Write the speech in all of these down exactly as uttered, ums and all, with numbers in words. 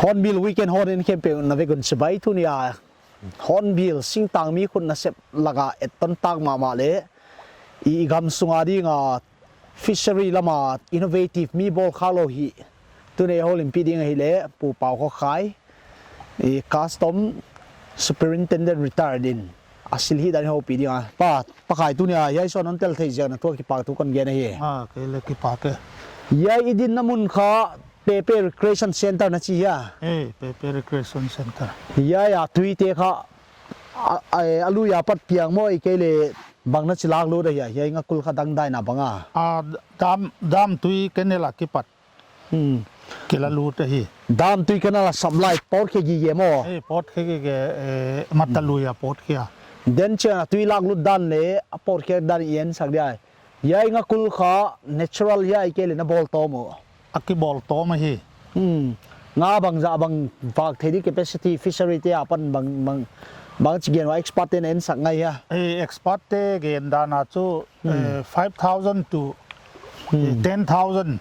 Hornbill Weekend Horn in khempeuh na vek un chibai. Tuni a Hornbill singtang mi khut nasep lak a etton tak mahmah leh i, i gam sung a ding a fishery lam a innovative mi bawl khak lou hi. Tuni a houlimpih ding ahihleh Pu Pau Kho Khai, i Custom Superintendent retired in a sil hi dan houpih ding a. Pa, Pa Khai, tuni a hiai sung hon tel thei ziak in tuak kipak thu kon gen ahi. Ah, kei leng kipak e. Hiai i dinna mun kha Pepe Recreation Center na chi hia? Eh, Pepe Recreation Center. Hiai a tuite kha a, a, a lui a pat piang maw, ahihkeileh bang na chi lak lut ahia? Hiai nga kul kha dangdaina bang a? Ah, dam, dam tui canal a kipat. Hmm. Kila lut ahi. Dam tui canal a supply pawtkhe gige maw? Eh, pawtkhe gige, eh, Mata lui a pawtkhe a. Then chiang a tui lak lut dan leh a pawtkhe dan i ensak dia. Hiai nga kul kha natural hia ahihkeileh na bawl tawm uh? A kibawl tawm ahi. Hmm. Nga bangzah bang vak thei di capacity fishery te apan bang, bang, bangchi gen ua expert te'n ensak ngai hia? Eh, expert te gen dan a chu, hmm, eh, five thousand to, eh, hmm, ten thousand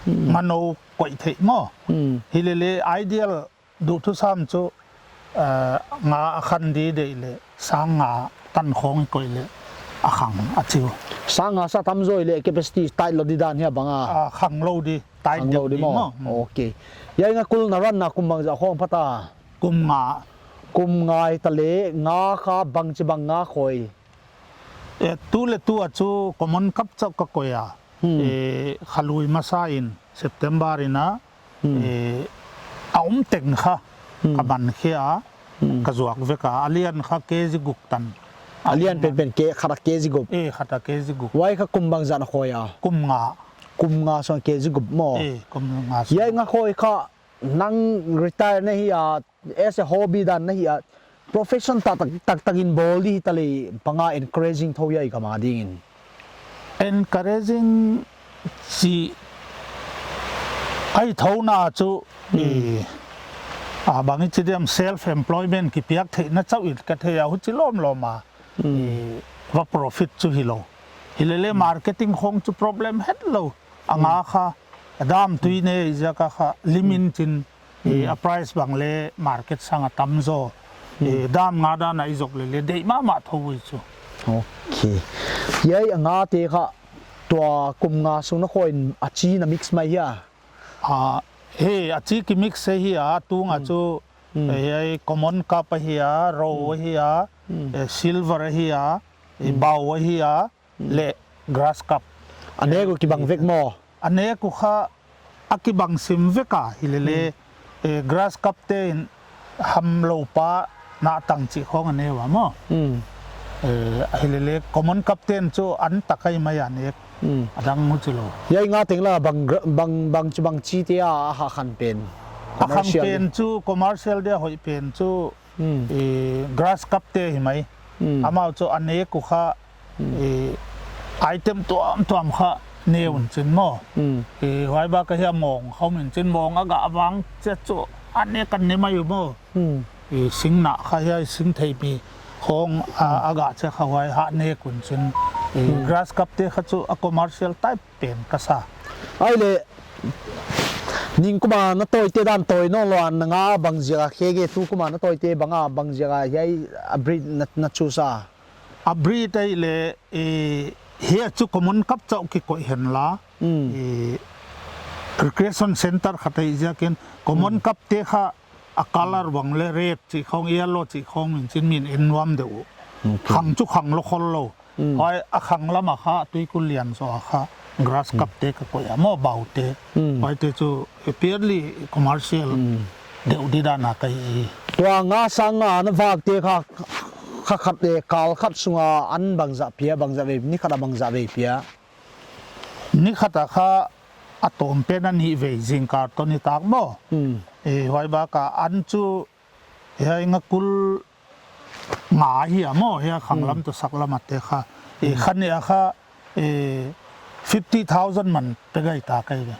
hmm, nga nou koih theih maw. Hmm. Himahleh ideal duhthusam chu, eh, nga a khan di deih leh sang nga tan khong i koih leh a khang a chi uh. Sang nga sa tamzaw i leh capacity tight lou di dan hia bang a? Ah, khang lou di, tight deuh di maw. Hmm. Okay. Hiai nga kul na run na kum bangzah khong pha ta? Kum nga. Kum nga hitaleh nga kha bangchibang nga khoi? Eh, tu leh tu a chu common carp chauh ka koih a. Hmm. Eh, kha lui masa in September in a, hmm, eh, a om teng kha, hmm, ka man khe a, hmm, ka zuak vek a, a lian kha K G guk tan. A lian penpen ke, khat a K G guk. Eh, khat a K G guk. Huai kha kum bangzah na khoi a? Kum nga. Kum nga sung K G guk maw. Eh, kum nga sung. Hiai nga khoi kha nang retire na hi a, as a hobby dan na hi a, profession taktak, taktak in bawl di hitaleh bang a encouraging thou hia i gam a ding in? Encouraging chih ahi thou na chu, hmm, eh, a bang i chi diam, self employment kipiak theihna chauh in ka thei a, huchi lawmlawm a, hmm, eh, va profit chu hilou. Himahleh, hmm, marketing khong chu problem hetlou. A nga kha, a dam tui nei ziak a kha, lim in chin, eh, a price bang leh market sang a tamzaw. Eh, dam nga dan a i zok leh leh deih mahmah thou uh chu. Okay. Hiai a nga te kha, tua kum nga sung na khoi in a chi na mix mai hia? Ah, he, a chi ki mix ahi a, tung a chu, eh, hiai common carp ahi a, roe ahi a, eh, silver ahi a, eh, bao ahi a, leh grass carp. A nek uh kibang vek maw? A nek uh kha a kibang sim vek a, himahleh, eh, grass carp te in hamlou pa na tang chih khong a ne ua maw. Hmm. Eh, himahleh common carp te'n chu an tak ahi mai a nek. Hmm. A dang uh chilou. Hiai nga teng la bang gra-, bang, bangchibang chi te a, a khan pen? A khan pen chu commercial dia hoih pen chu Hmm. Eh, grass carp te hi mai. Hmm. Amau chu a nek uh kha, eh, item tuamtuam kha ne un chin maw. Hmm. Eh, huai bang ka hia mong kha um in chin, mong a gah vang chiat chu a nek kan ne mai uh maw. Hmm. Eh, sing na kha hia sing thei mi khong a, a gah chiat kha huai ha nek un chin. Eh, grass carp te kha chu a commercial type pen ka sa. Ahihleh, ningkum a na tawite dan tawi nawn lou a, na nga bang ziak a khe ge, tukum a na tawite bang a bang ziak a hiai a breed na, na choose a? A breed ahihleh, eh, hiai chu common carp chauh kikoih henla, hmm, eh, recreation center khat ahi ziakin common carp te kha a color bang leh red chih khong, yellow chih khong min chin min en nuam deuh. Okay. Khang chu khang lou khol lou. Hmm. Huai a khang lam a kha, tuikul lian zaw a kha, grass carp te ka koih a maw, bau te. Hmm. Huaite chu purely commercial deuh di dan a ka hi. Tua nga sang nga na vak te kha, kha khat, eh, kal khat sunga an bangzah pia, bangzah vei, ni khat a bangzah vei pia. Ni khat a kha a tawm pen a nih vei zingkal toh nitak maw. Hmm. Eh, huai bak a an chu hiai nga kul nga hi a maw, hiai khanglam toh saklam a te kha. Eh, kha nih a kha, eh, fifty thousand man pe gai ta kei ve.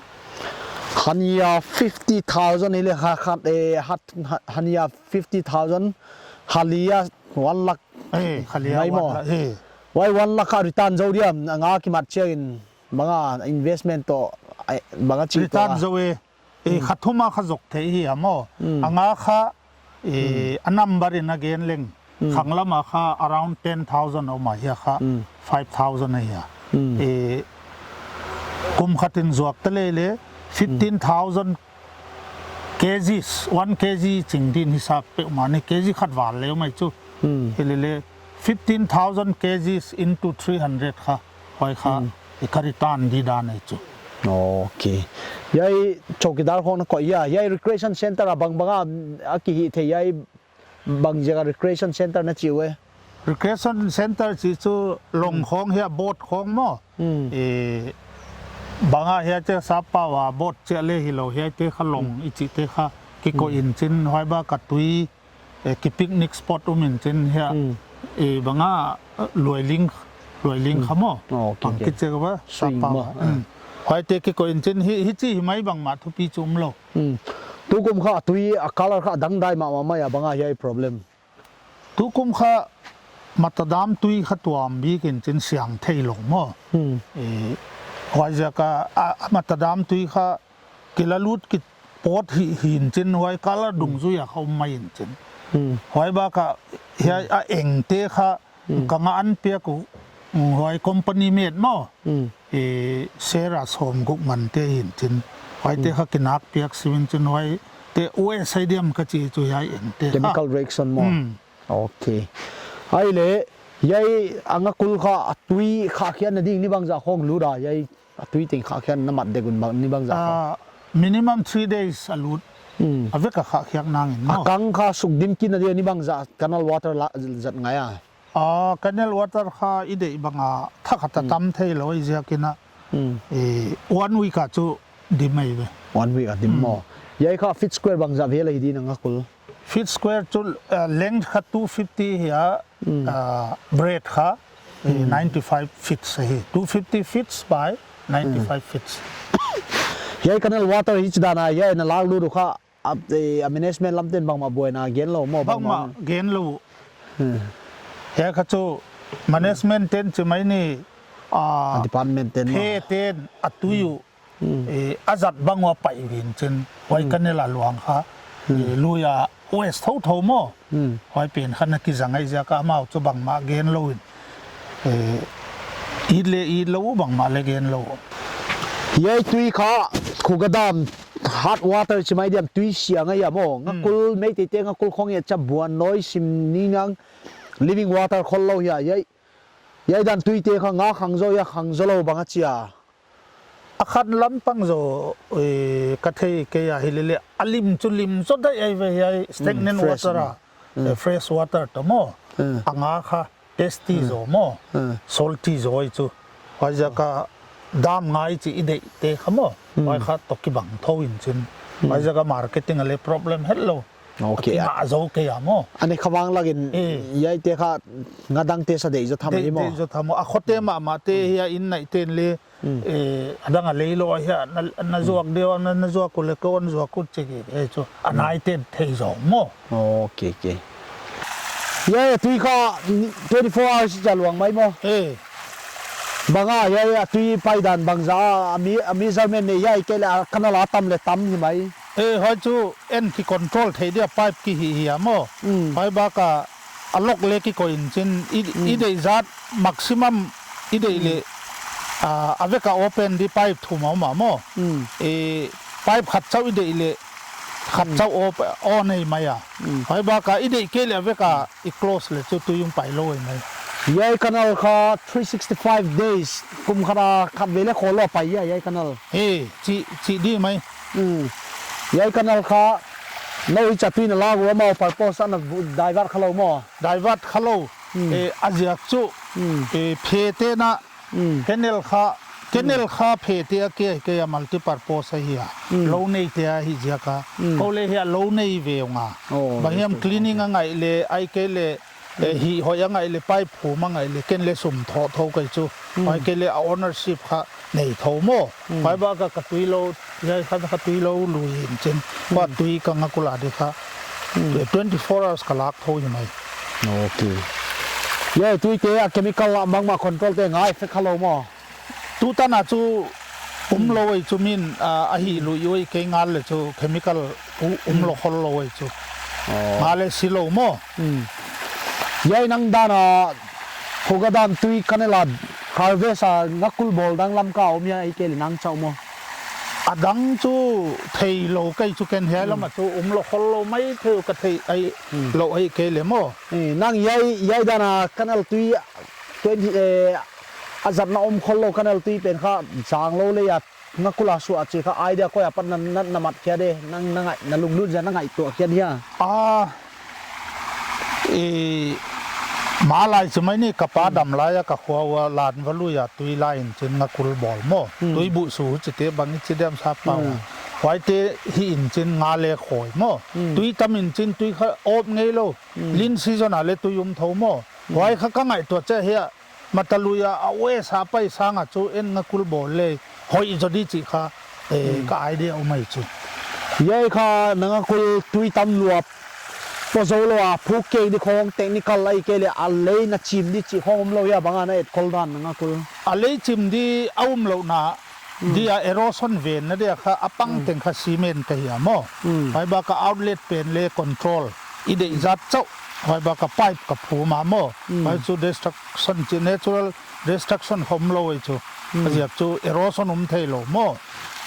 Kha nih a fifty thousand hi le kha khat, eh, hat, ha, kha nih a fifty thousand, kha li a one lakh. Eh, kha li a mai maw. One lakh, eh. Huai one lakh kha return zou diam, nga kimat chiang in bang a investment toh, eh, bang a chi toh. Return zou e. Eh, kha thum a kha zok thei hi a maw. Hmm. A nga kha, eh, a number in a gen leng. Hmm. Khanglam a kha around ten thousand om a, hiai kha five thousand ahi a. Hmm. Eh, kum khat in zuak ta leh leh, fifteen thousand kgs, one kg ching din hisap peuhmah ni, kg khat val leh mai chu. Hmm. Hi leh leh, fifteen thousand kgs into three hundred kha. Huai kha, hmm, i ka return di dan ahi chu. Okay. Hiai chowkidar khong na koih a, hiai recreation center a bangbang a, a kihih thei hiai bang ziak a recreation center na chi uh e. Recreation center chi chu long khong hiai boat khong maw. Hmm. Eh, bang a hiaite sap pau a boat chiah leh hilou hiaite kha long i chihte kha kikoih in chin huai bak a tui eh, ki picnic spot um in chin hiai, hmm, eh, bang a, eh, luailing, luailing kha maw. Oh, okay, okay. Bang kichi ka ba, swing sap pau maw, ah. Hmm. Huaite kikoih in chin hi, hichi hi mai bangmah thupi chu umlou. Hmm. Tukum kha tui a color kha dangdai mahmah mai a bang a hiai problem. Tukum kha Mata dam tui kha tuam bik in chin siang theilou maw. Hmm. Eh, huaiziak a, a, a Mata dam tui kha kilalut kipawt hi, hi in chin huai color dungzui a kha um mai in chin. Hmm. Huai bak a hiai a engte kha ka nga an piak uh, huai company made maw. Hmm. Eh, sera sawmguk man te hi in chin. Huaite kha kinak piak simin chin huaite U S A diam ka chi chu hiai engte kha. Chemical reaction maw. Hmm. Okay. Ahihleh, hiai a nga kul kha a tui khahkhiatna ding ni bangzah khong lut a, hiai a tui teng khahkhiatna mat dek un bang, ni bangzah kha. Ah, minimum three days a lut. Hmm. A vek a khahkhiak nang in, a maw. Kang kha suk dim kit na dia ni bangzah canal water la, zat ngai a. Ah, canal water kha i deih bang a thak a tam theilou i ziak in a. Hmm. Eh, one week a chu dim mai ve. One week a dim maw. Hmm. Hiai kha feet square bangzah vel ahi di na nga kul. Feet square chu, uh, length kha two fifty hi a, uh, breadth kha, eh, ninety-five feet ahi. Two fifty feet by ninety-five feet. Hiai canal water hichi dan a, hiai na lak lut uh kha, a, eh, a management lam ten bangmah buaina gen lou maw, bangmah gen lou. Hmm. Hiai kha chu management ten chi mai ni, ah, a department ten maw. Phe ten a tui uh. Hmm. Eh, a zat bang ua pai vin chin, huai canal a luang kha, eh, lui a waste thouthou maw. Hmm. Huai pen kha na kizang ahi ziak a amau chu bangmah gen lou in. Eh, it leh it lou, bangmah leh gen lou. Hiai tui kha, Khuga dam, hard water chi mai diam tui siang ahi a maw. Nga kul Meiteite nga kul khong e cha buan noi sim ni ngang living water khollou hi a. Hiai, hiai dan tuite kha nga khang zaw, hiai khang zaw lou bang a chi a. A khat lampang zaw, eh, ka thei kei a hi lele, a lim chu lim zaw daih ahi ve hiai stagnant water a, eh, fresh water toh maw. A nga kha tasty zaw maw, salty zaw ahi chu. Huaiziak a dam ngai chih i deihte kha maw. Huai kha toh kibang thou in chin. Huaiziak a marketing a leh problem hetlou. Okay. A kingah zaw kei a maw. A ne kha vang lak in, eh, hiaite kha nga dangte sa deih zaw tham ahi maw. Deih zaw tham maw. A khote mahmahte hi a inn naihten leh, eh, a dang a lei lou a hi a, na, na zuak deuh a, na, na zuak uh leh ka hon zuak uh chi kei, eh, chu. A naiten thei zaw maw. Okay, okay. Hiai a tui kha twenty-four hours cha luang mai maw. Eh. Bang a hiai a tui pai dan bangzah a, a mi, a measurement nei hiai kei leh a canal a tam leh tam hi mai. Eh, huai chu en ki control thei dia pipe kihih hi a maw. Mm. Huai bak a a lock leh kikoih in chin i, i deih zat maximum i deih leh, ah, a vek a open di pipe thum a om a maw. Mm. Eh, pipe khat chauh i deih leh khat chauh op, on ahi mai a. Mm. Huai bak a i deih kei leh a vek a i close leh chu tui hong pai lou ahi mai. Hiai canal kha three sixty five days, kum khat a khat vei leh khol lou a pai hia, hiai canal. Hi, chi, chi di mai. Hmm. Hiai canal kha nou i chatui na la ua mau purpose ana bu-, divert kha lou maw. Divert kha lou. Hmm. Eh, a ziak chu. Hmm. Eh, phe te na. Hmm. Canal kha, canal kha phe te a ke, ke a multi purpose ahi a. Hmm. Lou nei te ahi ziak a. Hmm. Kou leh hiai lou nei ve ung a. Oh, bang hiam, okay, cleaning, okay, a ngaih leh, ahihkeileh, eh, hmm, hih hoih a ngaih leh, pipe phum a ngaih leh, ken leh sum thou thou kei chu. Hmm. Ahihkeileh a ownership kha nei thou maw. Hmm. Huai bak a ka tui lou, hiai kha ka tui lou lui in chin. Hmm. Huai tui ka ngakul a di kha. Hmm. Twenty four hours ka lak thou hi mai. Okay. Hiai tui te a chemical a bangmah control te ngai fe kha lou maw. Tu tan a chu um lou ei chu min, ah, a hih lui ua kei ngal leh chu chemical u-, um lou khol lou ei chu. Oh. Ngal leh si lou maw. Hmm. Hiai nang dan a Khuga dan tui canal a harvest a ngakul bawl dang lam ka om hia, ahihkeileh nang chauh maw? A dang chu thei lou kei chu ken hiai lam a chu um lou khol lou mai thei ka thei ai lou ahihkeileh maw. Eh, nang hiai, hiai dan a canal tui twenty, eh, a zatna om khol lou canal tui pen kha zang lou leh a ngakul a suah chih kha idea koi apat na, na, na mat khia de, nang, na ngaih, na lunglut ziak na ngaihtuah khia dia. Ah, eh, malai chu mai ni ka pa dam lai a ka khua ua lan va lui a tui la in chin ngakul bawl maw. Hmm. Tui buh su chih te bang i chi diam sa pau. Hmm. Huai te hi in chin nga leh khoi maw. Hmm. Tui tam in chin tui kha op ngei lou. Hmm. Lean season a leh tui um thou maw. Hmm. Huai kha ka ngaihtuah chiah hia. Matalui a, a west a pai sang a chu en ngakul bawl leh hoih zaw di chih kha, eh, ka idea om ai chu. Hiai kha na ngakul tui tam lua pua zou lou a, phuk kei di khong technical ahihkeileh a lei na chim di chih khong om lou hia bang a na etkhol dan na ngakul. A lei chim di a um lou na, dia erosion ven na dia kha a pang teng kha cement ka hia maw. Hmm. Huai bak a outlet pen leh control. I deih zat chauh. Huai bak a pipe ka phum a maw. Hmm. Huai chu destruct- -tion chih natural destruction khom lou ei chu. Hmm. A ziak chu erosion um thei lou maw.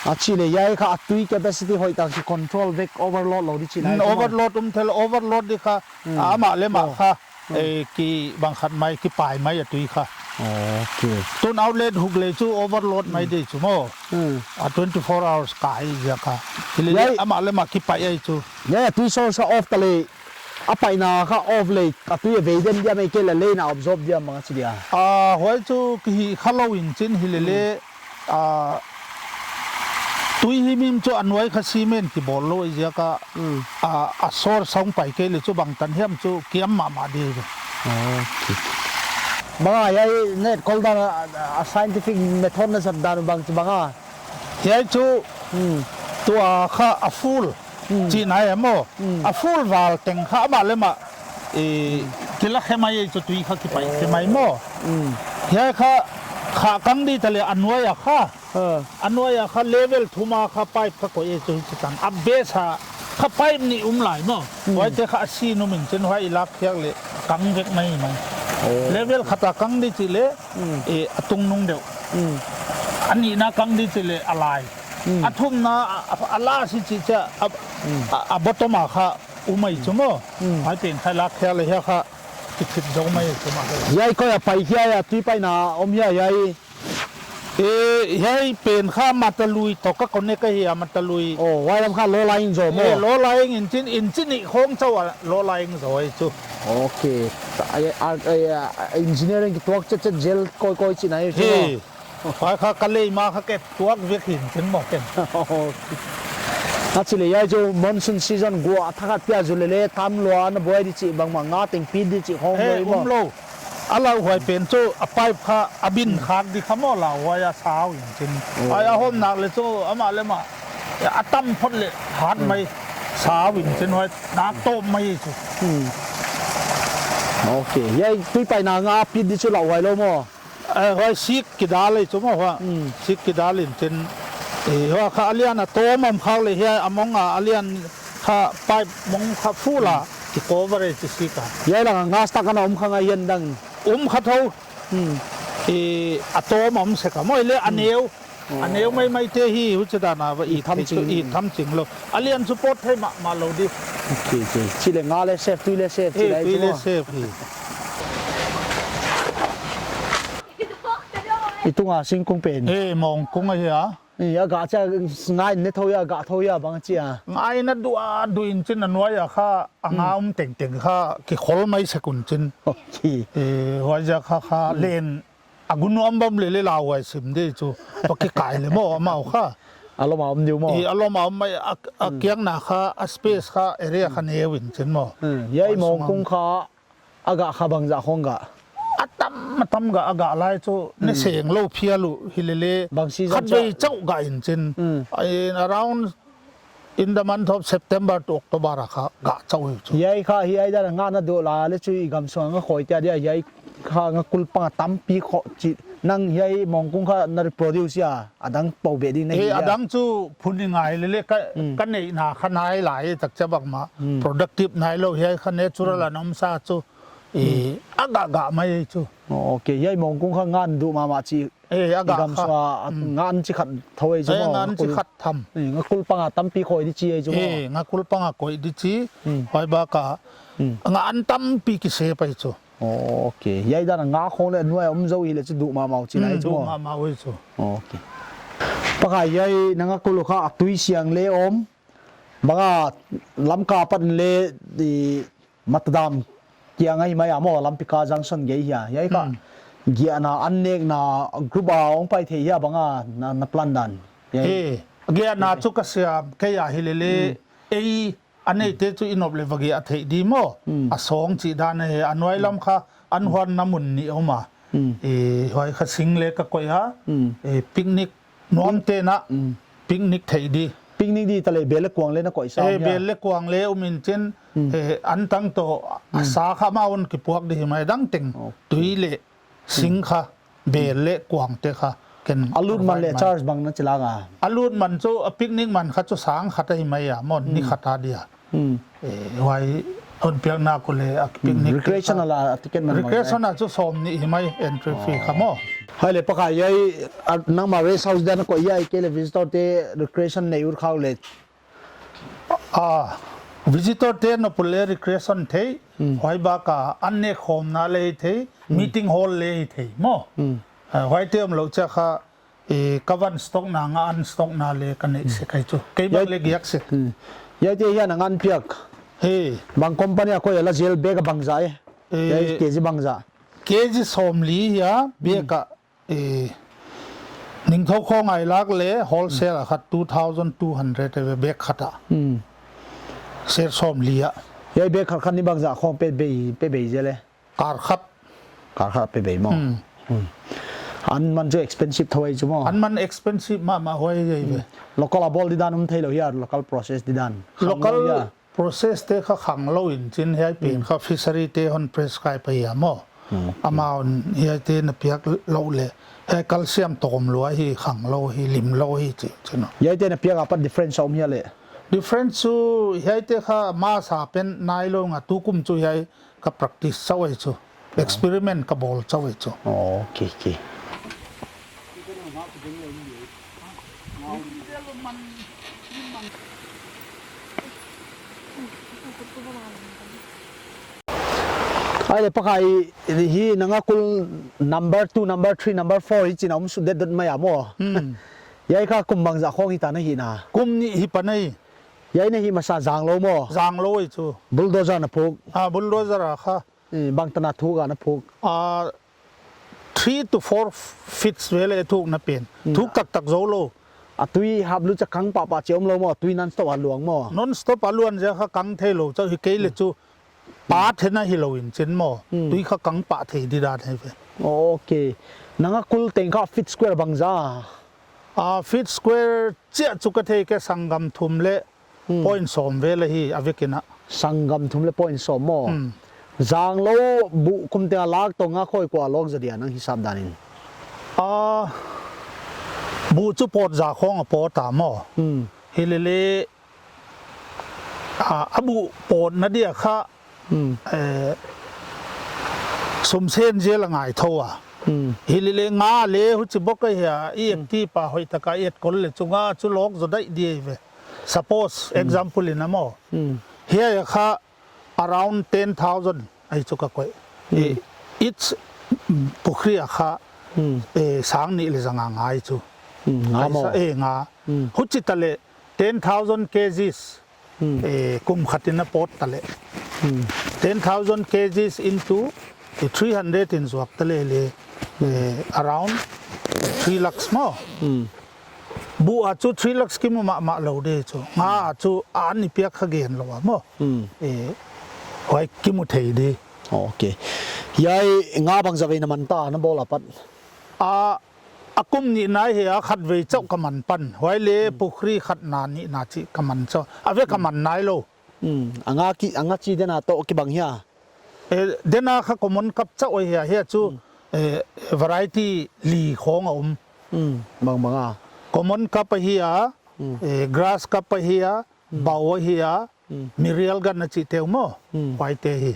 A chih leh hiai kha a tui capacity hoih tak chu control vek overload lou di chih lai chu maw. Overload um thei lou, overload di kha, hmm, amah leh amah kha, eh, ki bang khat mai ki pai mai a tui kha. Okay. Tun outlet huk leh chu overload mai di chu maw. Hmm. A twenty four hours kai ziak kha. Hilele amah leh amah ki pai ei chu. Hiai a tui source kha off ta leh. A paina kha off leh, a tui a vei den diam ahihkeileh lei na absorb diam bang a chi dia. Ah, huai chu ki hih kha lou in chin hilele, ah, tui himhim chu a nuai kha cement ki bawl lou ziak a, ah, a source sawng pai kei leh chu bang tan hiam chu kiam mahmah di. Okay. Bang a hiai na etkhol dan a, a scientific method na zat dan bang chu bang a. Hiai chu, hmm, tua kha a full, hmm, chihna e maw. Hmm. A full val teng kha amah leh amah, eh, kila khe mai ei chu tui kha ki pai khe mai maw. Hmm. Hiai kha, kha kang di ta leh a nuai a kha. Ah. A nuai a kha level thum a kha pipe kha koih ei chu hichi tan. A base a kha pipe nih um lai maw. Hmm. Huai te kha a si num in chin huai i lak khiak leh kang vek mai mai. Oh. Level khat a kang di chih leh, hmm, eh, a tung nung deuh. Hmm. A nihna kang di chih leh a lai. Hmm. A thumna, a, a, a last chih chiah, a, hmm, a, a bottom a kha um ei chu maw. Hmm. Huai pen kha lak khiak leh hiai kha ki phit zou mai chu maw. Hiai koi a pai hiai a tui paina om hiai hiai. Eh, hiai pen kha Matalui toh ka connect ahi a, Matalui. Oh, huai lam kha low lying zaw maw? Eh, low lying in chin, in chin nih khong chauh a low lying zaw ei chu. Okay. Ta, ai, a, ai, a, engineering ki tuak chet chet zel koi koi chihna ei chu maw? He. Huai kha ka lei ma kha ke tuak vek hi in chin maw ken. Okay. A chih leh hiai chu monsoon season gua a thakhat pia zu lele tam lua na buai di chih bangmah nga teng pi di chih khong buai maw? He, um lou. A lauhuai pen chu a pipe kha a bin khak di kha maw lauhuai a sau in chin. Oh. Ai a hom nak leh chu amah leh amah a tam phot leh hat mai sau in chin huai nak tawm mai chu. Hmm. Okay. Hiai tui paina nga a pi di chu lauhuai lou maw? Eh, huai sik kidal ei chu maw hua. Hmm. Sik kidal in chin. Eh, hua kha a lian a tawm om khak leh hiai a mong a a lian kha pipe mong kha full a ki cover ei chu sik a. Hiai lak a nga stock ana om kha ngai hian dang. Um kha thou. Hmm. Eh, a tawm om sek a maw leh a neu. A neu mai mai te hi huchi dan a va i tham ching, i tham ching lou. A lian chu pawt thei mahmah lou di. Okay, okay. Chih leh nga leh safe, tui leh safe, eh, chih lai tui leh maw? Safe hi. I tunga singkung pen. Eh, mawngkung ahi a. Eh, a gah chia ngai ne thou hia, gah thou hia bang chia. Ngai na duh a duh in chin a nuai a kha, a nga um tengteng kha, kikhol mai sek un chin. Okay. Eh, huai ziak kha kha, len a gu nuam bang lele lau huai sim di chu. Toh kikai le maw, amau kha. A lom a om diu maw. Eh, a lom a om mai, a, a kiang na kha, a space kha, area kha neu in chin maw. Hmm, hiai mawngkung kha, a gah kha bangzah khong gah. A tam, a tam gah a gah lai chu, ne seng lou phial uh hi lele. Bang season khat vei chauh gah in chin. Hmm. In around, in the month of September to October a kha gah chauh uh chu. Hiai kha, hiai dan a nga na duh lai le chu i gam sung a nga khoi tia dia, hiai kha nga kul panga tampi khoi chi. Nang hiai mawngkung kha na reproduce hia, a dang pou be ding na hi hia. Eh, a dang chu phun i ngai lele ka, ka neihna kha nai lai tak cha bang mah. Hmm. Productive nai lou hiai kha natural a na om sa chu. Eh, a gah gah mai chu. Oh, okay. Hiai mawngkung kha nga na duh mahmah chi. Eh, a gah kha. I gam sung a nga na chi khat thou ei chu maw. Eh, nga na chi khat tham. Eh, nga kul panga tampi khoi di chi ei chu maw. Eh, nga kul panga khoi di chi. Hmm. Huai bak a. Hmm. Nga na tampi kise pai chu. Oh, okay. Hiai dan a nga khong le nuai om zou hi le chu duh mahmah uh chi lai chu maw. Hmm, duh mahmah uh chu. Okay. Pakai hiai na nga kul uh kha a tui siang le om. Bang a Lamka apat le di Matadam kiang ahi mai a maw, Lampika Junction gei hia. Hiai kha. Hmm. Giahna an nekna group a hong pai thei hia bang a na, na plan dan. Hiai. Eh, giahna chu ka siam kei a hi lele. Hmm. Ei, a neite chu i nop le va giah thei di maw. Hmm. A song chi dan ahi, a nuai lam kha, an huan na mun nih om a. Hmm. Eh, huai kha sing le ka koih a. Hmm. Eh, picnic nuam te na, picnic thei di. Picnic di ta le bel le kuang le na koih sa hia. Eh, bel le kuang le um in chin, eh, an tang toh, a sa kha amau in kipuak di hi mai dang teng. Okay. Tui le sing kha, bel le kuang te kha ken a lut man le provide mai. Charge bang na chi lak a. A lut man chu, a picnic man kha chu sang khat ahi mai a, maw, ni khat a dia. Hmm. Eh, huai hon piak na kul le a picnic te kha. Recreational a ticket man bang. Recreational a chu sawmnih hi mai entry fee kha maw. Hai le Pakai hiai, a, nangmah rest house dan ko hiai kei le visitor te recreation nei ut khau le. Ah, visitor te nop le recreation thei, hmm, huai bak a an nek khawmna le thei, hmm, meeting hall le thei maw. Hmm. Ah, huai te om lou chia kha, eh, ka van stock na nga an stock na le ka neih sek ahi chu. Kei bang le giak sek. Hmm. Hiai te hiai na ngan piak. He. Bang company a koih a la zel bag a bangzah e. Eh. Hiai kg bangzah. Kg sawmli hia, bag a. Eh, Ningthou khong a i lak le wholesale a khat two thousand two hundred e ve bag khat a. Hmm. Ser sawmli a. Hiai bag khat khat ni bangzah khong pe bei, pe bei zel e. Kar khat. Kar khat pe bei maw. Hmm. Hmm. An man chu expensive thou ei chu maw. An man expensive mahmah huai ei ve. Hmm. Local a bawl di dan um thei lou hia, local process di dan. Local process te kha khang lou in chin hiai pen kha fishery te hon prescribe ahi a maw. Hmm. Amau in hiai te na piak lou le. Hiai calcium tawm lua hi khang lou hi lim lou hi chi, chi no. Hiai te na piak apat difference a om hia le. Difference chu hiai te kha masa pen nai lou nga tukum chu hiai ka practice chauh ei chu. Experiment ka bawl chauh ei chu. Oh, okay, okay. Ai le Pakai hi na nga kul number two, number three, number four hi chin a um suk det dot mai a maw. Hmm. Hiai kha kum bangzah khong hi ta na hi na. Kum nih hi pan ei. Hiai na hi masa zang lou maw. Zang lou ei chu. Bulldozer na phuk. Ah, bulldozer a kha. Eh, bang tan a thuk a na phuk. Ah, three to four feet vel e thuk na pen. Hmm. Thuk taktak zou lou. A tui hap lut cha kang pahpah chi om lou maw, tui non stop a luang maw. Non stop a luang ziak kha kang thei lou, chauh hi kei le chu. Pa thena hi lou in chin maw. Hmm. Tui kha kang pah thei di dan hi ve. Okay. Na nga kul teng kha feet square bangzah. Ah, feet square chiah chu ka thei kei sanggam thum le point sawm vel ahi a vek in a. Sanggam thum le point sawm maw. Hmm. Zang lou buh kum teng a lak toh nga khoi kua lawk zaw dia nang hisap dan in. Ah, buh chu pawt za khong a pawt a maw. Hmm. Hi le le, ah, a buh pawt na dia kha, hmm, eh, sum sen zel a ngai thou a. Hmm. Hi le le nga le huchi bok ahi a, i et ti pa hoih taka i et kol le chu nga chu lawk zaw daih di ei ve. Suppose, hmm, example in a maw. Hmm. Hiai a kha around ten thousand ahi chu ka koih. Hmm. I, each, mm, pukhri a kha Hmm. Eh, sang nih leh za nga ngai chu. Hmm, nga maw. Paisa, eh, nga. Hmm. Huchi taleh ten thousand kgs. Hmm. Eh, kum khat in a pawt taleh. Hmm. Ten thousand kgs into, eh, three hundred in zuak taleh leh, eh, around three lakhs maw. Hmm. Buh a chu three lakhs kimu mahmah lou di chu. Nga a chu a an i piak kha gen lou a maw. Hmm. Eh, huai kimu thei di. Okay. Hiai nga bangzah vei na man ta, na bawl apat? A, a kum nihna hi a, khatvei chauh ka man pan. Huai leh pukhri khatna nihna chih ka man chauh. A vek ka man nailou. Hmm. A nga ki, a nga chi dena toh kibang hia? Eh, dena kha common carp chauh ahi a, hiai chu, eh, variety li khawng a om. Hmm. Bangbang a? Common carp ahi a, eh, grass carp ahi a, bau ahi a, mirialgan a chihte uh maw. Hmm. Huaite hi.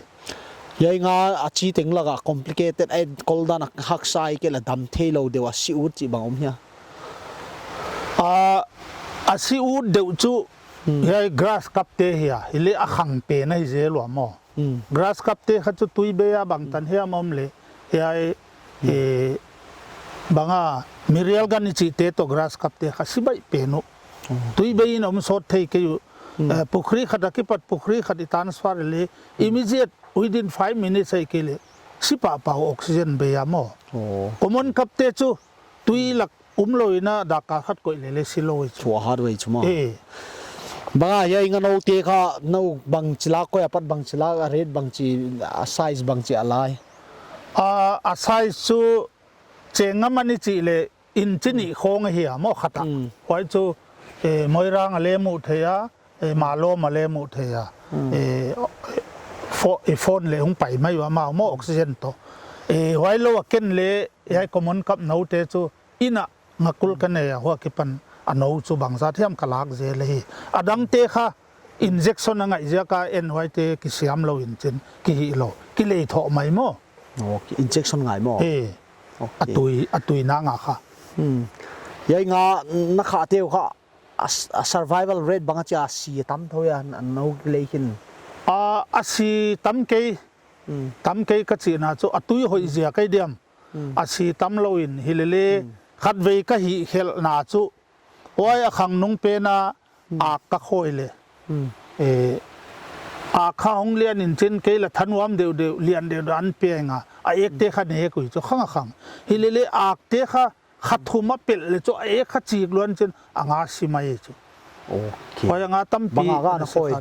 Hiai nga a chi teng lak a complicated, eh, kol dan a haksa ahihkeileh dam theilou deuh a si ut chih bang om hia? A, a si ut deuh chu, hiai grass carp te hi a, hileh a khang pen ahi zel ua maw. Hmm. Grass carp te kha chu tui bei a bangtan hiam om leh, hiai, eh, banga mirialgan i chihte toh grass carp te kha si baih pen uh. Oh. Tui bei in om sawt thei kei uh. Hmm. Eh, pukhri khat a kipat pukhri khat i transfer leh, immediate, within five minutes ahihkeileh si pahpah uh, oxygen bei a maw. Oh. Common carp te chu tui lak umlou in a dak kal khat koih leh leh si lou hi chu. Chua hat vei chu maw. Eh. Banga hiai nga nou te kha, nou bangchi lak, koi apat bangchi lak, a rate bangchi, a size bangchi a lai? A, a size chu cheng ngam a ni chih leh inch nih khawng ahi a maw khat a. Hmm. Huai chu, eh, Moirang a leh muh theih a, eh, Malom a leh muh theih a. Hmm. Eh, pho-, eh, phone leh hong pai mai ua maw, maw oxygen toh. Eh, huai lou a ken leh, hiai common carp nou te chu, inn a nga kul ka nei a, huai akipan a nou chu bangzah hiam ka lak zel hi. A dangte kha injection a ngaih ziak a en huaite kisiam lou in chin, kihih lou. Kilei thoh mai maw. Oh, injection ngai maw. Eh. Okay. A tui, a tui na nga kha. Hmm. Hiai nga na khahte uh kha, a s-, a survival rate bang a chia, si tam thou hia, a nou kilei khin? A, a si tam kei. Hmm. Tam kei ka chihna chu a tui hoih ziak ahi diam. Hmm. A si tam lou in hilele, hmm, khatvei ka hihkhelhna chu, huai a khang nung pen a, hmm, ak ka khawi leh. Hmm. Eh, ak kha hong lian in chin kei leh thanuam deuhdeuh, lian deuhdeuh an piang a. A ek te kha nek uh chu khang a khang. Hilele ak te kha kha thum a pelh leh chu a ek kha chik luan chin a nga si mai chu. Okay. Huai a nga tampi. Bang a ga na khawi?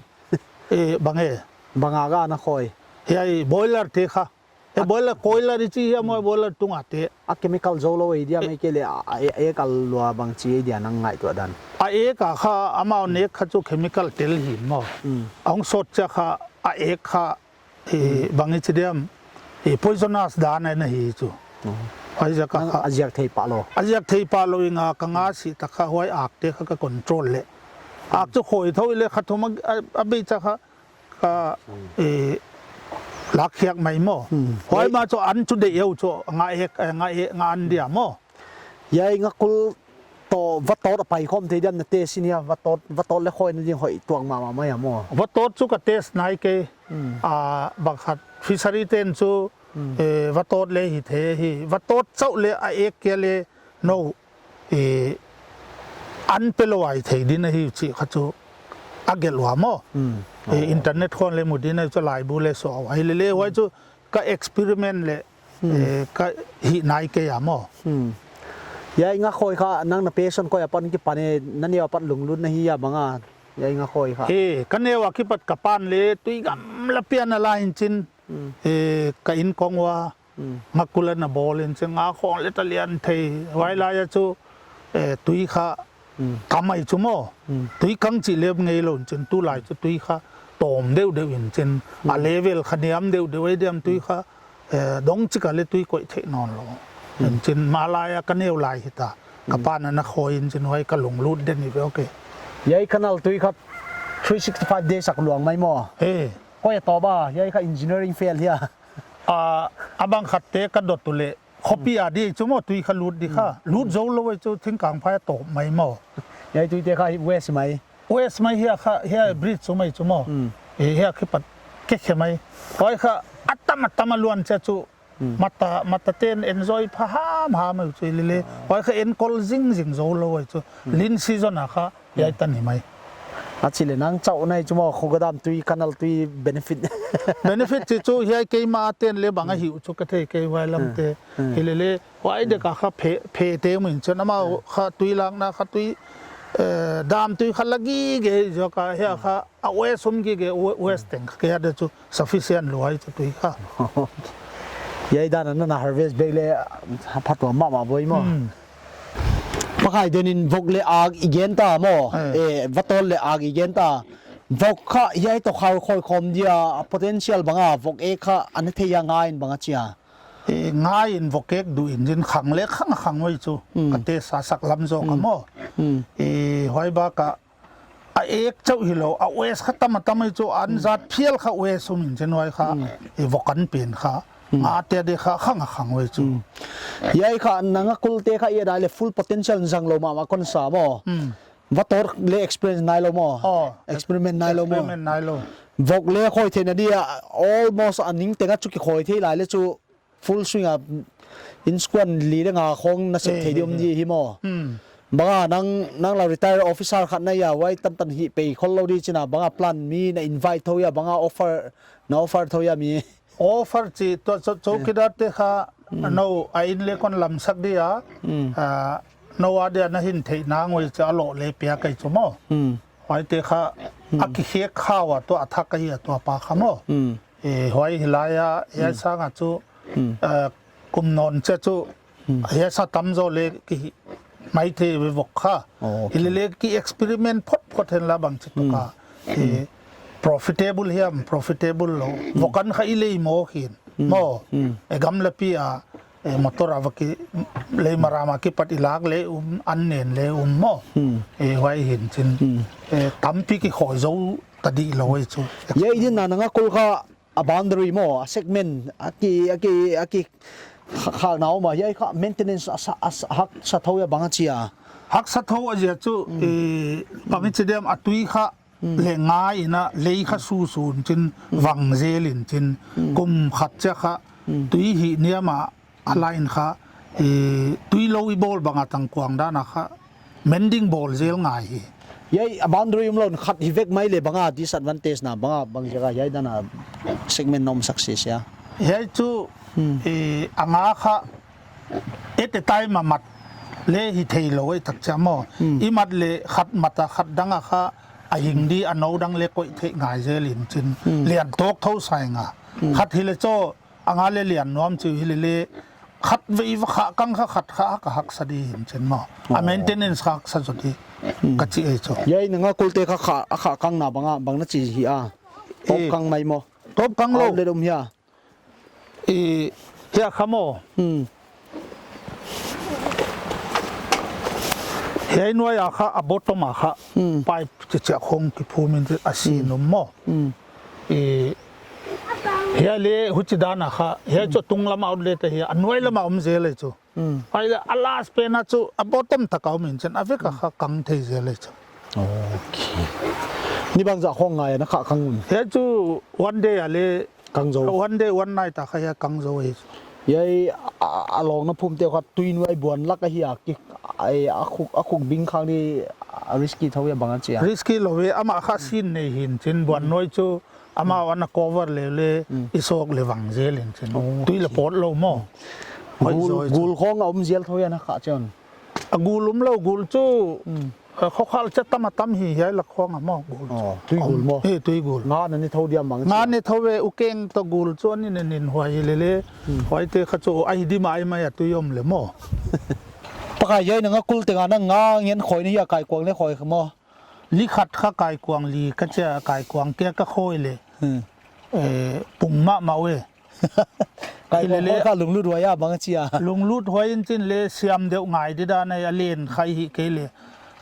Eh, bang e? Bang a ga na khawi? Hiai boiler te kha. Eh, boiler, coiler i chi hia maw, boiler tung a te. A chemical zou lou ei dia mai ke leh a, a, a ek a lua bangchi ei dia nang ngaihtuah dan? A ek a kha amau nek kha chu chemical tel hi maw. Hmm. A hong sawt chiang kha a ek kha, eh, hmm, bang i chi diam, eh, poisonous dan a na hi chu. Oh. Huai ziak a kha. A ziak thei pah lou. A ziak thei pah lou in nga ka nga si ta kha huai ak te kha ka control leh. Ak chu khawi thou leh kha thum a, a, a bei chiang kha ka, eh, lak khiak mai maw. Hmm. Huai ma chu an chu deih uh chu, nga ek, eh, nga ek, nga an dia maw. Hiai nga kul toh vatot a pai khawm thei diam na test in hia, vatot, vatot leh khawina ding hoih tuak mahmah mai a maw. Vatot chu ka test nai kei. Hmm. A, bang khat fishery ten chu, hmm, eh, vatot leh hi thei hi. Vatot chauh leh a ek kia leh nou, eh, an pe lou a hithei ding ahi chih kha chu a gelh ua maw. Hmm. Eh, oh, internet khawng leh mu ding ahi chu laibu leh suah ua. Hilele huai chu ka experiment leh, hmm, eh, ka hih nai kei a maw. Hmm. Hiai nga khawi kha nang na passion koi apan kipan e, na neu apat lunglut na hi a bang a? Hiai nga khawi kha. Eh, ka neu a kipat ka pan leh tui gamla pian a la in chin. Hmm. Eh, ka inn kong ua. Hmm. Nga kul a na bawl in chin nga khawng leh ta lian thei. Huai lai a chu, eh, tui kha, hmm, kam ahi chu maw. Hmm. Tui kang chih leh ngei lou in chin tulai chu tui kha tawm deuhdeuh in chin. A, hmm, level kha niam deuhdeuh ei diam tui kha, eh, dong chik a leh tui koih theih nawn lou. Hmm. In chin ma lai a ka neu lai hita. Ka, hmm, pan a na khawi in chin huai ka lunglut den hi ve, okay. Hiai canal tui kha three sixty-five days a luang mai maw. Eh. Koi a tawp a, hiai kha engineering fail hia? A, a bang khat te ka dot uleh, khopi a di chu maw, tui kha lut di kha. Hmm. Lut zou lou ei chu thingkang phai a tawp mai maw. Hiai tui te kha waste mai. Waste mai hia kha, hia bridge chu mai chu maw. Hmm. Eh, hia kipat kekhe mai. Huai kha, a tam a tam a luan chiang chu, Hmm. Mata, mata ten enjoy pha hamham ei chu lele. Ah. Huai kha enkol zingzing zou lou ei chu. Hmm. Lean season a kha, hmm, hiai tan hi mai. A chih leh nang chauh nai chu maw, Khuga Dam tui, canal tui benefit. Benefit chih chu hiai keimah ten leh bang a, hmm, hi uh chu ka thei kei huai lam, hmm, te. Hmm. Hilele, huai dek a kha phe, phe te mun chin amau, hmm, kha tui lakna kha tui, eh, dam tui kha la gige ziak a, hiai kha a waste um gige, wa-, waste teng kha kei a de chu sufficient lua ei chu tui kha. Hiai dan a na harvest bek leh, ha, phatuam mahmah boi maw. Hmm. Pakai, den in vok leh ak i gen ta maw. Eh. Eh, vatol leh ak i gen ta. Vok kha hiai toh khau khoi khawm dia, potential bang a, vok ek kha ana thei a nga in bang a chia. Eh, nga in vok ek duh in zin khang leh khang a khang ei chu. Hmm. Ka test a sak lam zaw kha maw. Hmm. Eh, huai bak a a ek chauh hilou, a waste kha tam a tam ei chu, an zat phial kha waste um in chin huai kha, hmm, eh, vok an pen kha. Hmm. Nga te de kha khang a khang ei chu. Hmm. Hiai kha nang a kul te kha i et a leh full potential zang lou mahmah kon sa maw. Hmm. Vatol leh experiment nai lou maw. Oh, experiment nai lou maw. Experiment nai lou. Vok leh khoi theihna dia, almost a ning teng a chu kikhoi thei lai leh chu full swing a, in squad li leh nga khong na sep thei di om di hi maw. Hmm. Bang a nang, nang la retire officer khat na hia, huai tantan hi pei khol lou di chin a, bang a plan mi na invite thou hia, bang a offer, na offer thou hia mi. Offer chih tua chou-, chowkidar te kha, hmm, nou a inn leh kon lamsak dia, hmm, ah, nou a dia na hin theihna ngoi cha lou leh pia kei chu maw. Hmm. Huai te kha, hmm, a kikhek khau a tua a thak a hia tua pa kha maw. Hmm. Eh, huai hilai a, hiai, hmm, sang a chu, hmm, eh, kum nawn chia chu, hmm, hiai sa tam zaw leh ki mai thei ve vok kha. Oh, okay. Hilele ki experiment phot phot hen la bang chi tuk a. Hmm. Eh, profitable hiam, profitable lou. Hmm. Vok an kha i lei maw khin. Hmm. Maw. Hmm. Eh, gamlapi a, eh, motor a va ki lei maram a kipat i lak leh um, an nen leh um maw. Hmm. Eh, huai hin chin. Hmm. Eh, tampi kikhoi zou ta di lou ei chu. Hiai din a nang a kul kha a boundary maw, a segment, a ki, a ki, a ki kha-, khakna om a, hiai kha maintenance a sa, a sa, haksa thou hia bang a chia. Haksa thou a zia chu, hmm, eh, bang i chi diam a tui kha, hmm, leh nga in a lei kha susu in chin, hmm, vang zel in chin, hmm, kum khat chia kha, hmm, tui hi niam a, a line kha, eh, tui lou i bawl bang a tangkuang dan a kha, mending bawl zel ngai hi. Hiai a boundary um lou in khat hi vek mai leh bang a disadvantage na bang a bang ziak a hiai dan a segment na om sak sia. Hiai chu, hmm, eh, a nga kha at a time a mat leh hi thei lou ei tak chia maw. Hmm. I mat leh khat mat a khat dang a kha a hing di a nou dang leh koih thei ngai zel in chin. Hmm. Lian tawk thou sai nga. Hmm. Khat hileh chu a nga leh lian nuam chu hilele khat vei va kha kang kha khat kha ka haksa di in chin maw. A, oh, maintenance kha haksa zaw di, hmm, ka chi ei chu. Hiai nang a kul te kha kha, a kha kang na bang a, bang na chi hi a. Tawp, eh, kang mai maw. Tawp kang lou. Outlet um hia. Eh, hia kha maw. Hmm. Hiai nuai a kha, a bottom a kha, hmm, pipe chi chia khong kiphum in a sin, hmm, um maw. Hmm. Eh, hiai leh huchi dan a kha, hiai chu, hmm, tung lam a outlet a hia, a nuai lam a um zel ei chu. Hmm. Huai leh a last pen a chu, a bottom tak a um in chin, a vek a kha kang thei zel ei chu. Okay. Ni bangzah khong ngai a na kha kang un. Hiai chu one day a leh kang zou. One day, one night a kha hia kang zou ei. Hiai a, a lawng na phum te kha tui nuai buan lak a hia ki, ai, a khuk, a khuk bing khang di, a risky thou hia bang a chia. Risky lou ve, amah kha sin nei hin chin buan nuai chu, amah ana cover leh leh, hmm, i sawk leh vang zel in chin. Oh, tui leh, okay, pawt lou maw. Gul, hoih zaw chu. Gul khong a um zel thou hia na kha chian. A gul um lou, gul chu, hmm, a khokhal cha tam a tam hi hiai lak khong a maw gul chu. Oh, tui gul maw? Eh, tui gul. Nga na ne thou diam bang chu. Nga ne thou ve, u keng toh gul chu a ne nin huai hilele. Hmm. Huai te kha chu a hi di mai mai a tui om leh maw. Pakai, hiai nang a kul teng a na nga ngen khoi na hia, kaikuang leh khoi kha maw. Li khat kha kaikuang li ka chia, kaikuang kia ka khoi leh. Hmm. Eh, pung mahmah e. Kaikuang, hilele, khoi kha lunglut huai a bang a chia. Lunglut huai in chin leh siam deuh ngai di dan a, a len khai hi kei leh.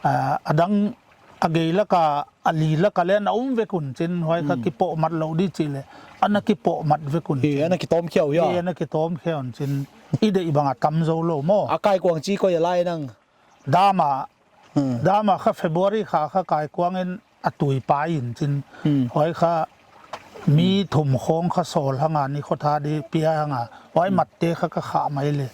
Ah, a dang a gei lak a, a li lak a leh na um vek un chin, huai kha, hmm, kipoh mat lou di chih leh. Ana kipoh mat vek un chin. Eh, ana kitawm khia uh hia. Eh, ana kitawm khia un chin. I deih bang a tam zou lou maw. A kaikuang chi koi a lai nang. Dam a, hmm, dam a kha February kha kha kaikuang in a tui pai in chin. Hmm. Huai kha mi thum khong kha sawl hang a, ni khotha di pia hang a, huai matte kha ka khah mai le.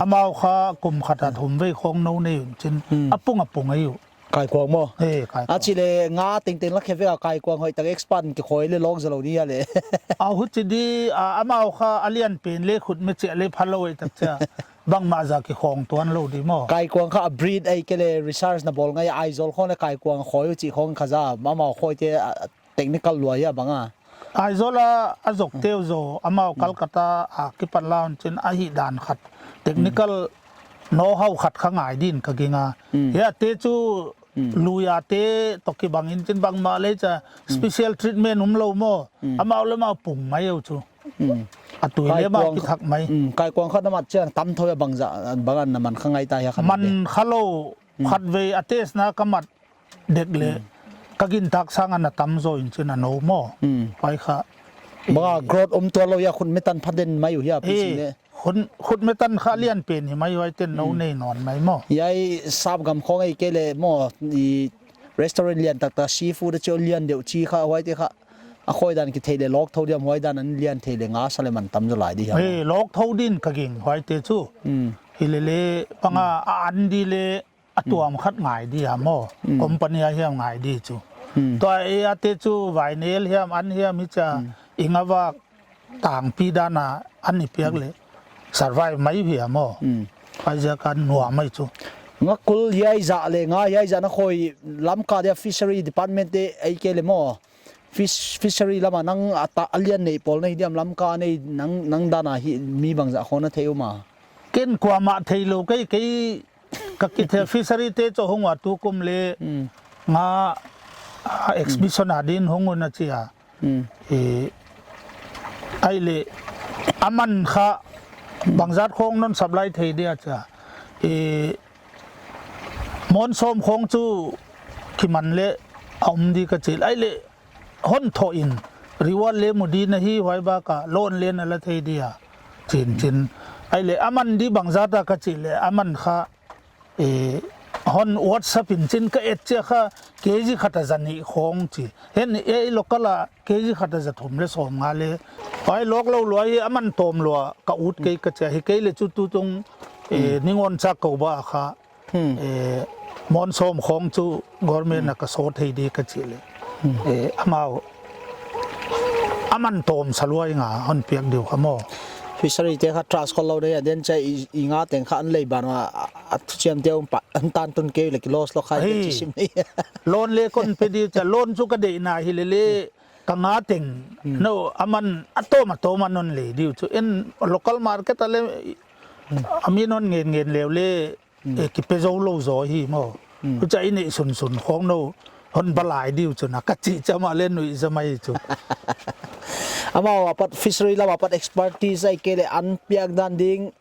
Amau kha kum khat a thum vei khong nou nei un chin, a pung a pung ahi uh. Kaikuang maw? Eh, kaikuang. A chi le nga tengteng la khe vek a kaikuang hoih tak expand ki khoi le lawk zalou ni a le. A huchi di, a, amau kha a lian pen le khut me chia le phalou hoih tak chia. Bangmah za ki khong tuan lou di maw. Kaikuang kha a breed ei ke le research na bawl ngai Aizawl khong le kaikuang khoi uh chi khong kha za, amau khoi te, a, technical lua hia bang a. Aizawl a, a zok teu zo, amau Calcutta a kipan laun chin a hi dan khat. Technical know-how khat kha ngai din ka ging a. Hia te chu luia te toh kibang in chin bangmah le cha special treatment um lou maw. Amau le amau pung mai eu chu. A tui le amau kithak mai. Kaikuang kha na mat chiang tam thou a bang za, bang an na man kha ngai ta hia kha. Man kha lou khat vei a test na ka mat dek le ka gin tak sang ana tam zo in chin a nou maw. Huai kha. Bang a growth um tuan lou hia khut me tan pha den mai uh hia pi si le. Khut, khut me tan kha lian pen hi mai huai ten nou nei nawn mai maw. Hiai sap gam khong ei ke le maw i restaurant lian tak tak seafood a cheu lian deuh chi kha huai te kha. A khoi dan ki thei le lawk thou diam huai dan an lian thei le nga sa le man tam zo lai di hia. Eh, lawk thou din ka ging huai te chu. Hi le le bang a a an di le a tuam khat ngai di a maw. Company a hiam ngai di chu. Tua e a te chu vainel hiam an hiam hi cha inga vak tangpi dan a an i piak le survive mai hia maw. Huai ziak a nuam mai chu. Nga kul hiai za le nga hiai za na khoi Lamka dia fishery department te ei ke le maw. Fish, fishery lam a nang a ta a lian nei pawl na hi diam Lamka nei nang, nang dan a hi mi bang za khong na thei um a. Ken kuamah thei lou kei, kei ka kithei fishery te chu hong ua tu kum le nga, a, exhibition a din hong un a chia. E, ai le, a man kha bangzat khong non supply thei dia chia. E, mon som khong chu kiman le a um di ka chil. Ai le, hon thoh in reward le mu di na hi huai bak a loan le na la thei dia. Chin chin. Ai le, a man di bangzat a ka chil le, a man kha, e, hon WhatsApp in chin ka et chia kha, K G khat a za nih khong chi. Hen ei local a K G khat a za thum le sawm nga le. Huai lawk lou lua hi a man tawm lua ka ut kei ka chia hi kei le chu tu tung, e, ning on chak ko ba kha. E, mon som khong chu government na ka sawt thei di ka chih le. E, amau a man tawm sa lua i nga hon piak diu kha maw. Fishery te kha trust khol lou dei a den cha i, i nga teng kha an lei ban wa a, a thuchiam te um pa, an tan tun kei le ki loss lou khai te chi sim nei. Loan le kon pe diu cha loan chu ka deih na hi le le ka nga teng. No, a man a tawm a tawm a non lei diu chu. En local market a le a mi non ngen ngen leu le, e, ki pe zo lou zo hi maw. Hucha i neih sun sun khong no hon balai diu chu na ka chih cha ma le nui za mai chu. Amau apat fishery lam apat expertise ai ke le an piak dan ding.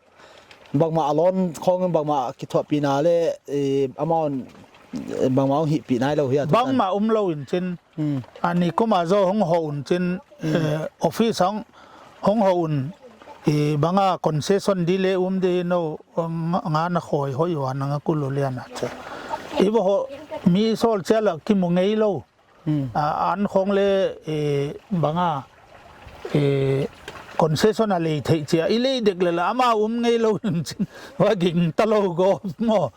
Bangmah a loan khong bangmah kithuahpihna le, e, amount, e, bangmah hong hihpih nai lou hia tu tan. Bangmah um lou in chin. A ni kum a zo hong hou un chin, e, office hong, hong hou un, e, bang a concession di le um di no, nga, nga na khoi hoi wa na nga kulu lian a che. I bo ho, mi sol chia la ki mu ngei lou. A, an khong le, e, bang a, e, concession a lei thei chia. I lei dek le la, amau um ngei lou in chin. Wa ging ta lou go maw.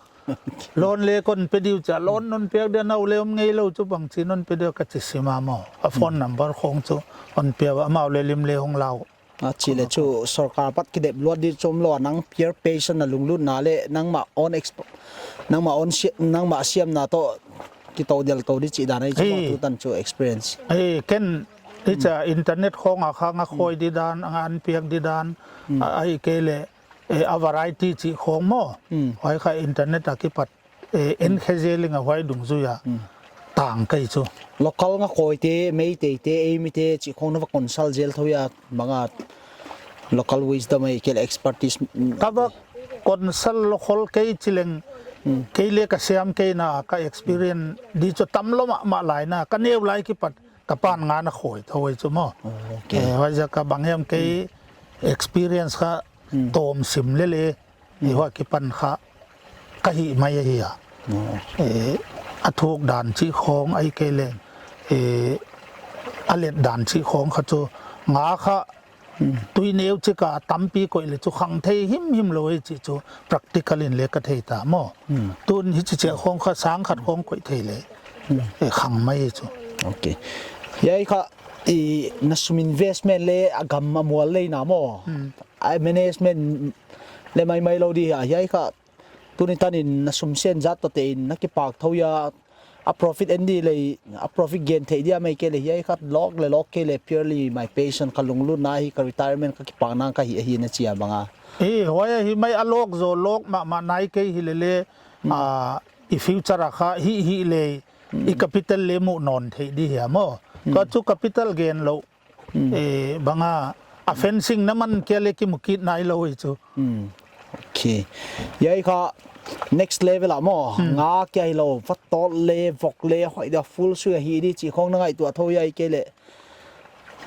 Loan le kon pe diu cha, loan non piak dia nau le um ngei lou chu bang chi non pe dia ka chi sim a maw. A phone number khong chu hon pia amau le lim le hong lau. A chi le chu sorkar pat kidep luat di chom lou a nang peer patient na lunglut na le nangmah own exp-, nangmah own si-, nangmah siamna toh kitou dial tou di chi dan ai chu maw tu tan chu experience. Ei, ken, i cha internet khong a kha nga khoi di dan, nga an piak di dan, a, ai ke le, e, a variety chi khong maw. Huai kha internet a kipat, e, en khe zel ing a huai dungzui a tang kei chu. Local nga khoi te, Meitei te, ei mi te chi khong na va consult zel thou a, bang a local wisdom ai ke le expertise. Ka va consult lou khol kei chi leng, kei le ka siam kei na ka experience di chu tam lou mahmah lai na, ka neu lai kipat ka pan nga na khoi thou ai chu maw. E, huai ziak a bang hiam kei experience kha tawm sim le le, e, huai kipan kha ka hih mai ahi a. E, a thuk dan chi khong ai ke le, e, a let dan chih khong kha chu nga kha tui neu chik a tampi koih le chu khang thei himhim lou hi chih chu practical in le ka thei ta maw. Tun hichi chia khong kha sang khat khong koih thei le e khang mai hi chu. Okay. Hiai kha i na sum investment le a gam a mual le na maw. A management le maimai lou di a hiai kha tuni tanin na sum sen zat toh tein na kipak thou hia, a profit en di lei, a profit gen thei dia mai ke le hiai kha lawk le lawk ke le purely my passion ka lunglut na hi ka retirement ka kipak nang ka hi ahi na chia bang a. E, huai ahi mai a lawk zaw lawk mahmah nai kei hi le le, a, i future a kha hi hi le, i capital le mu nawn thei di hia maw. Ka chu capital gen lou, e, bang a, a fencing na man kia le kimu kit nai lou hi chu. Okay. Hiai kha next level a maw. Nga kia hi lou, va tot le, vok le, hoih dia full sui ahi di chih khong na ngaihtuah thou hiai ke le.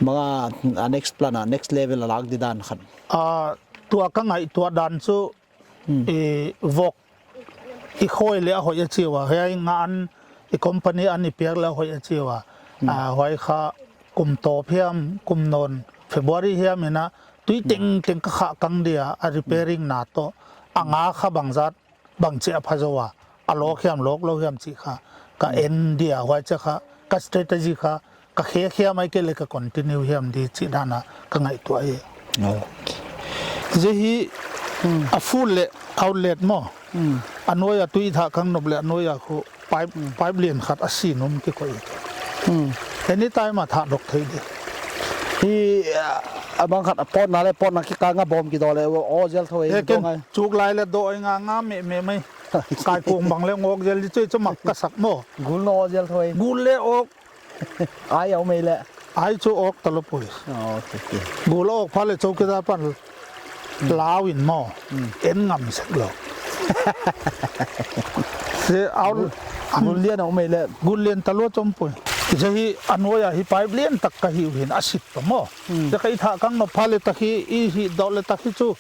Bang a, a next plan a, next level a lak di dan khan. A, tua ka ngaihtuah dan chu, e, vok i khoi le a hoih a chi ua, hiai nga an i company an i piak le a hoih a chi ua. A, huai kha kum tawp hiam, kum nawn February hiam in a tui tengteng ka khah kang dia, a repairing na toh, a nga kha bang zat, bang chia pha zaw a, a lawk hiam lawk lou hiam chih kha ka en dia, huai chia kha ka strategy kha ka khe hiam ai ke le ka continue hiam di chih dan a ka ngaihtuah hi. Okay. Zia hi a full le outlet maw. A nuai a tui thah kang nop le a nuai a khu pipe, pipe lian khat a si num kikoih. Anytime a thah dok thei di. Hi, a, a bang khat a pawtna le pawtna kikal nga bawm kidaw le o zel thou e. Chuk lai le daw nga nga me me mai. Kai kung bang le ngawk zel di chu chu mak ka sak maw. Gul no o zel thou e. Gul le awk. Ai au mei le. Ai chu awk ta lou pui. Oh, okay, okay. Gul awk pha le chowkidar pan lau in maw. En ngam sek lou. Se au. Gul lian au mei le. Gul lian ta lou chom pui. Zia hi a nuai a hi pipe lian tak ka hi uh hin a sit ta maw. Zia ka i thah kang nop pha le tak hi i hi daw le tak hi chu.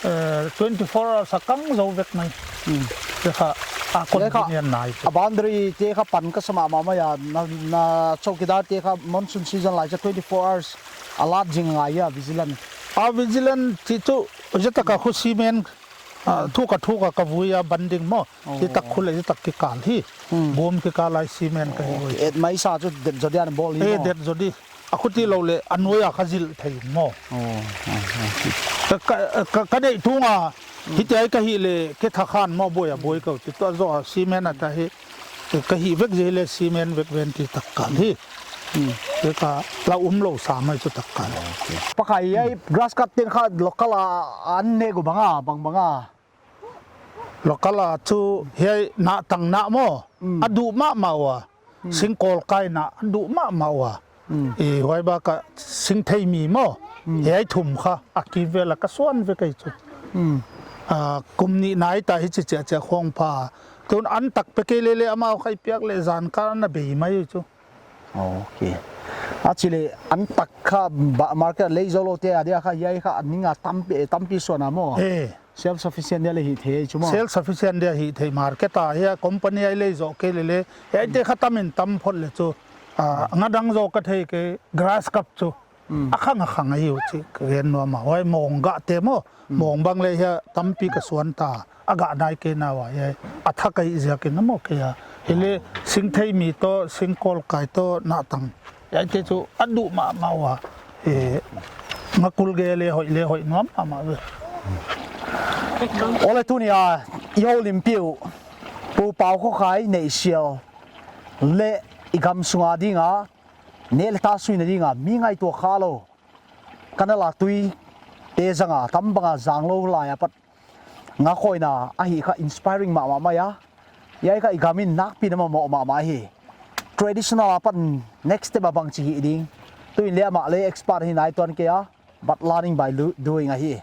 Eh, twenty four hours a kang zo vek mai. Te kha, a convenient nai chu. A boundary te kha pan ka sa mahmah mai a, na, na chowkidar te kha monsoon season lai chu twenty four hours alert zing ngai a vigilant. A vigilant chih chu, zia tak a khu cement, a, thuk a thuk a ka vui a banding maw. Zia tak khu le zia tak kikal hi. Bawm kikal lai cement ka hi. Et mai sa chu det zo dia na bawl hi maw. Eh, det zo di. A khuti lou le a nuai a kha zil thei maw. Ka, ka, ka, ka neih tung a, hiti ai ka hi le, ke tha khan maw boi a boi kau ti tua zo a cement a ta hi. Ka hi vek zi le cement vek ven ti tak kal hi. Ke ka la um lou sa mai chu tak kal. Pakai ai grass cut teng kha local a an ne gu bang a, bang bang a. Local a chu hiai nahtang na maw. A duh mahmah ua. Singkawl kai na a duh mahmah ua. I huai bak a singthei mi maw. Hiai thum kha a kivel a ka suan vek ai chu. A, kum nih nai ta hichi chia chia khong pha. Tun an tak pe kei le le amau kha i piak le zan kal na bei mai chu. Okay. A chi le an tak kha ba, market lei zo lou te a dia kha hiai kha an ning a tampi, tampi suan a maw. Eh. Self sufficient dia le hi thei chu maw. Self sufficient dia hi thei market a hia company ai lei zo kei le le. Hiai te kha tam in tam phot le chu. A, nga dang zo ka thei ke grass cup chu. A khang a khang a hi uh chi ka gen nuam a. Huai mawng gah te maw. Mawng bang le hia tampi ka suan ta. A gah nai ke na ua hiai. A thak a hi ziak in na maw ke a. Hi le singthei mi toh, singkawl kai toh, nahtang. Hiai te chu a duh mahmah ua. Eh, nga kul ge le hoih le hoih nuam mahmah ve. Ole tuni a, i houlimpiu. Pu Pau Khawkhai Neihsial. Le i gam sunga ding a. Neh le ta suina ding a. Mi ngaihtuah kha lou. Canal a tui te zang a, tam bang a zang lou lai a pat nga khoina a hi kha inspiring mahmah mai a. Hiai kha i gam in nakpi na mamawh mahmah hi. Traditional a pat next step a bangchi hi ding. Tuin le amah le expert hi nai tuan kei a, but learning by lu-, doing a hi.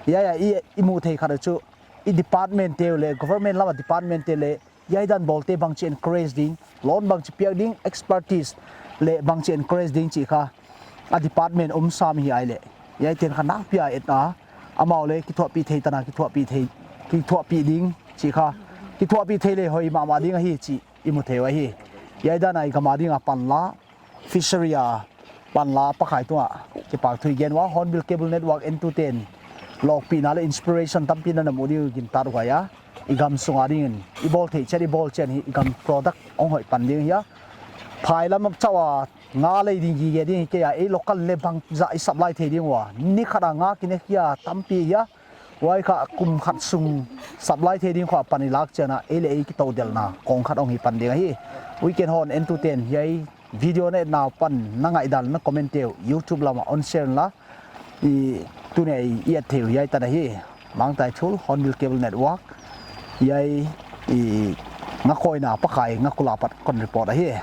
Hiai a i, i mu thei khat chu, i department te le, government lam a department te le, hiai dan bawl te bangchi encourage ding, loan bangchi piak ding, expertise le bangchi encourage ding chih kha a department um sam hi ai le. Hiai ten kha nakpi a et a, amau le kithuahpih thei tan a, kithuahpih thei, kithuahpih ding chih kha, kithuahpih thei le hoih mahmah ding a hi chih i mu thei uh a hi. Hiai dan a i gam a ding a panla, fishery a, Panla Pakhai tungah kipahthu i gen ua, Hornbill Cable Network entute'n lawkpihna leh inspiration tampi na na mu ding uh gintak huai a, i gam sung a dingin i bawl theih chiat i bawl chiat hi i gam product hong hoih pan ding hi a. Phailam chauh a nga lei ding gige ding hi kei a, ei local leh bangzah i supply thei ding ua, ni khat a nga kine khia tampi hi a. Huai kha kum khat sung supply thei ding khua pan i lak chiang a, ei leh ei kitoudelhna kong khat hong hi pan ding ahi. Weekend Horn entute'n hiai video na etna uh pan na ngaihdan na comment uh YouTube lam ah hon share inla, i tuni a i et theih uh hiai tan ahi. Mangthai Thul, Hornbill Cable Network, hiai i Ngakhoina Pakhai Ngakula apat kon report ahi.